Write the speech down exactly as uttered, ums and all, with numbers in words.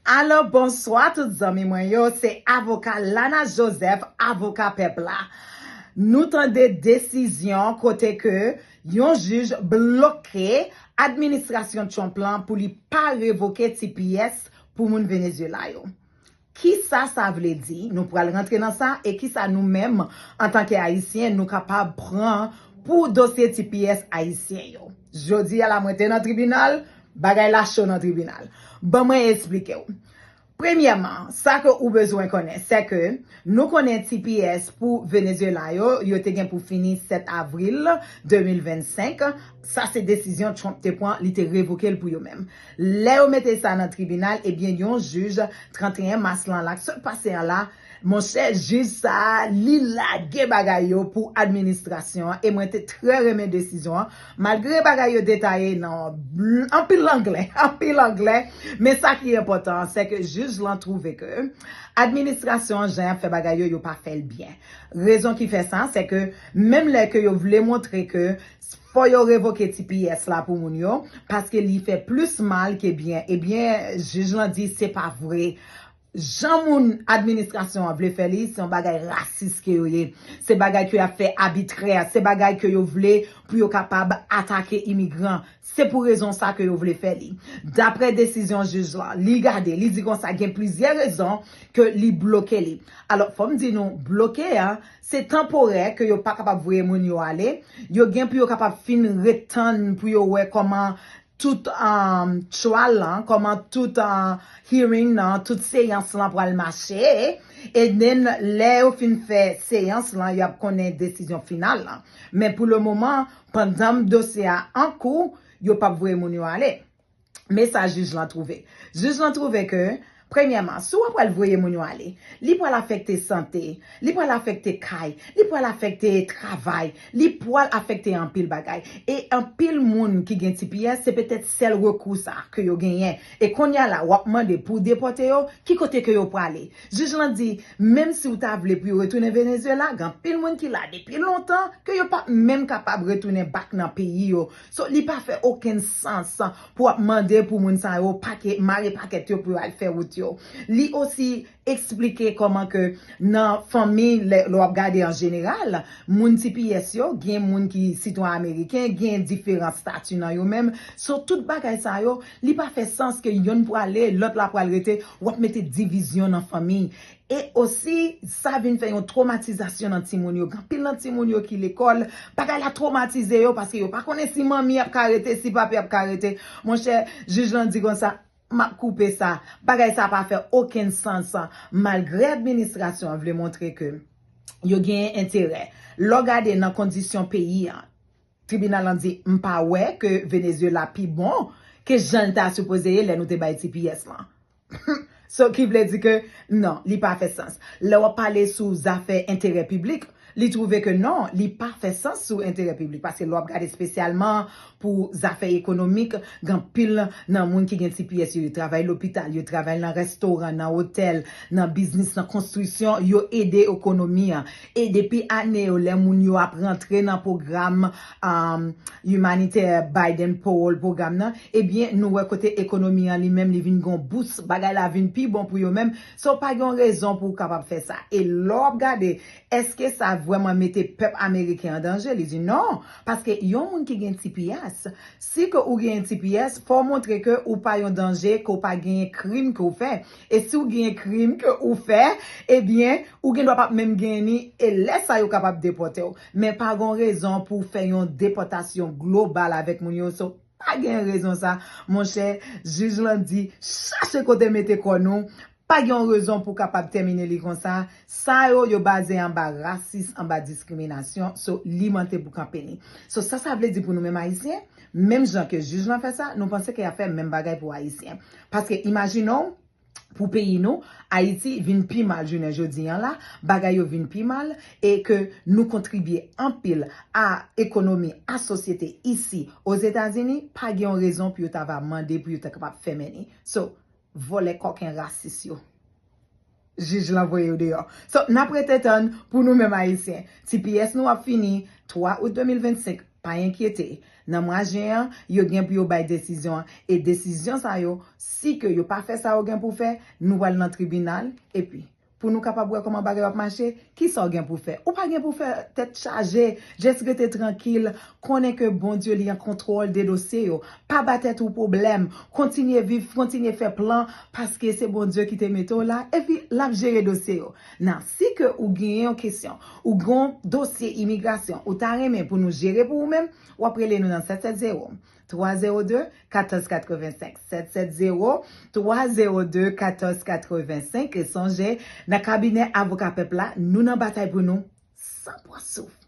Alo, bonswa tout zanmi mwen yo, se avoka Lana Joseph, avoka pèp la. Nou tande desizyon kote ke yon jij bloke administrasyon Trump lan pou li pa revoke T P S pou moun Venezuela yo. Kisa sa vle di? Nou pral rantre nan sa e kisa nou menm, antanke Ayisyen, nou kapab pran pou dosye T P S Ayisyen yo. Jodi a la, mwen te nan tribinal, bagay la cho nan tribinal. Ban mwen eksplike w. Premyèman, sa ke ou bezwen konnen, se ke nou konnen T P S pou Venezuela yo, yo te gen pou fini sèt avril de mil vennsenk. Sa se desizyon Trump te pran, li te revoke l pou yo menm. Lè yo mete sa nan tribinal, ebyen, yon jij, trannteyen mas lan la k sot pase an la, monchè, jij sa a, li lage bagay yo pou administrasyon an, e mwen te trè renmen desizyon an, malgre bagay yo detaye nan bl- anpil anglè, anpil anglè, men sa ki enpòtan an, se ke jij lan twouve ke administrasyon an, jan y ap fè bagay yo, yo pa fè l byen. Rezon ki fè sa, se ke menm lè ke yo vle montre ke fò yo revoke T P S la pou moun yo, paske li fè plis mal ke byen, ebyen, jij lan di se pa vre. Jan moun administrasyon an vle fè li, se yon bagay rasis ke yo ye. Se bagay ke y ap fè abitrè, se bagay ke yo vle pou yo kapab atake imigran. Se pou rezon sa ke yo vle fè li. Daprè desizyon jij lan, li gade, li di konsa gen plizyè rezon ke li bloke li. Alò, fò m di nou, bloke a, se tanporè ke yo pa kapab voye moun yo ale. Yo gen pou yo kapab fin ret tann pou yo wè kòman tout um, trial lan, kòman tout uh, hearing nan, tout seyans lan pral mache. E then, lè yo fin fè seyans lan, y ap konnen desizyon final lan. Men pou le moman, pandan dosye a an kou, yo p ap voye moun yo ale. Men sa jij lan twouve. Jij lan twouve ke, premyèman, si w ap pral voye moun yo ale, li pral afekte sante, li pral afekte kay, li pral afekte travay, li pral afekte anpil bagay. E anpil moun ki gen T P S, se petèt sèl rekou sa ke yo genyen. E kounye a la, w ap mande pou depòte yo, ki kote ke yo prale? Jij lan di, menm si w ta vle pou yo retounen Venezuela, gen anpil moun ki la depi lontan ke yo p ap menm kapab retounen back nan peyi yo. So, li pa fè okenn sans pou w ap mande pou moun sa yo pake, mare pakèt yo pou yo al fè wout yo. Li osi eksplike kòman ke nan fanmi, lè, lè w ap gade an jeneral, moun T P S yo, gen moun ki sitwayen ameriken, gen diferan stati nan yo menm. So, tout bagay sa yo, li pa fè sans ke yonn prale, lòt la pral rete, w ap mete divizyon nan fanmi. E osi, sa vin fè yon twomatizasyon nan timoun yo. Gen anpil nan timoun yo ki lekòl, bagay la twomatize yo paske yo pa konnen si manmi ap ka rete, si papi ap ka rete. Monchè, jij lan di konsa, m ap koupe sa. Bagay sa pa fè okenn sans. Malgre administrasyon an vle montre ke yo genyen enterè. Lè w gade nan kondisyon peyi an, tribinal lan di, m pa wè ke Venezuela pi bon ke jan l ta sipoze ye lè nou te bay T P S lan. So, ki vle di ke, non, li pa fè sans. Lè w ap pale sou zafè enterè piblik, li twouve ke non, li pa fè sans sou enterè piblik. Paske lè w ap gade espesyalman pou zafè ekonomik, gen anpil nan moun ki gen T P S yo, yo travay lopital, yo travay nan restoran, nan otèl, nan biznis, nan konstriksyon, yo ede ekonomi an. E depi ane yo, lè moun yo ap rantre nan pwogram, um, imanitè Biden Parole pwogram nan, ebyen, nou wè kote ekonomi an li menm, li vin gon bous, bagay la vin pi bon pou yo menm. So, pa gen rezon pou w kapab fè sa. E lè w ap gade, èske sa vrèman mete pèp ameriken an danje? Li di non, paske yon moun ki gen T P S, si ke ou gen T P S, fò w montre ke ou pa yon danje, ke w pa gen krim ke w fè. E si w gen krim ke ou fè, ebyen, ou gen dwa p ap menm gen ni, e lè sa yo kapab depòte w. Men pa gon rezon pou w fè yon depòtasyon global avèk moun yo. So, pa gen rezon sa, monchè, jij lan di, chache kote mete kò nou, pa gen yon rezon pou w kapab tèmine li konsa. Sa yo, yo baze anba rasis, anba diskriminasyon. So, li mande pou kanpe li. So, sa sa vle di pou nou menm Ayisyen, menm jan ke jij lan fè sa, nou panse ke y ap fè menm bagay pou Ayisyen. Paske, imajine w, pou peyi nou, Ayiti vin pi mal jounen jodi an la, bagay yo vin pi mal, e ke nou kontribye anpil a ekonomi, a sosyete isi Ozetazini, pa gen yon rezon pou yo ta va mande pou yo ta kapab fèmen li. So, vòlè kòken rasis yo. Jij lan voye yo deyò. So, n ap rete tann pou nou menm Ayisyen. T P S nou ap fini twa out de mil vennsenk. Pa enkyete. Nan mwa jen an, yo gen pou yo bay desizyon an. E desizyon sa yo, si ke yo pa fè sa yo gen pou fè, nou pral nan tribinal. Epi, pou nou kapab wè kòman bagay yo ap mache, kisa w gen pou fè? Ou pa gen pou fè tèt chaje. Just rete trankil. Konnen ke Bondye li an kontwòl de dosye yo. Pa ba tèt ou pwoblèm. Kontinye viv, kontinye fè plan, paske se Bondye ki te mete w la, epi l ap jere dosye yo. Nan, si ke ou gen yon kesyon, ou gen yon dosye imigrasyon, ou ta renmen pou nou jere pou ou menm, w ap rele nou nan sèt sèt zewo, twa zewo de, katòz katrevensenk. Sèt sèt zewo, twa zewo de, katòz katrevensenk. E sonje, nan kabinè Avoka Pèp la, nou nan batay pou nou san pran souf.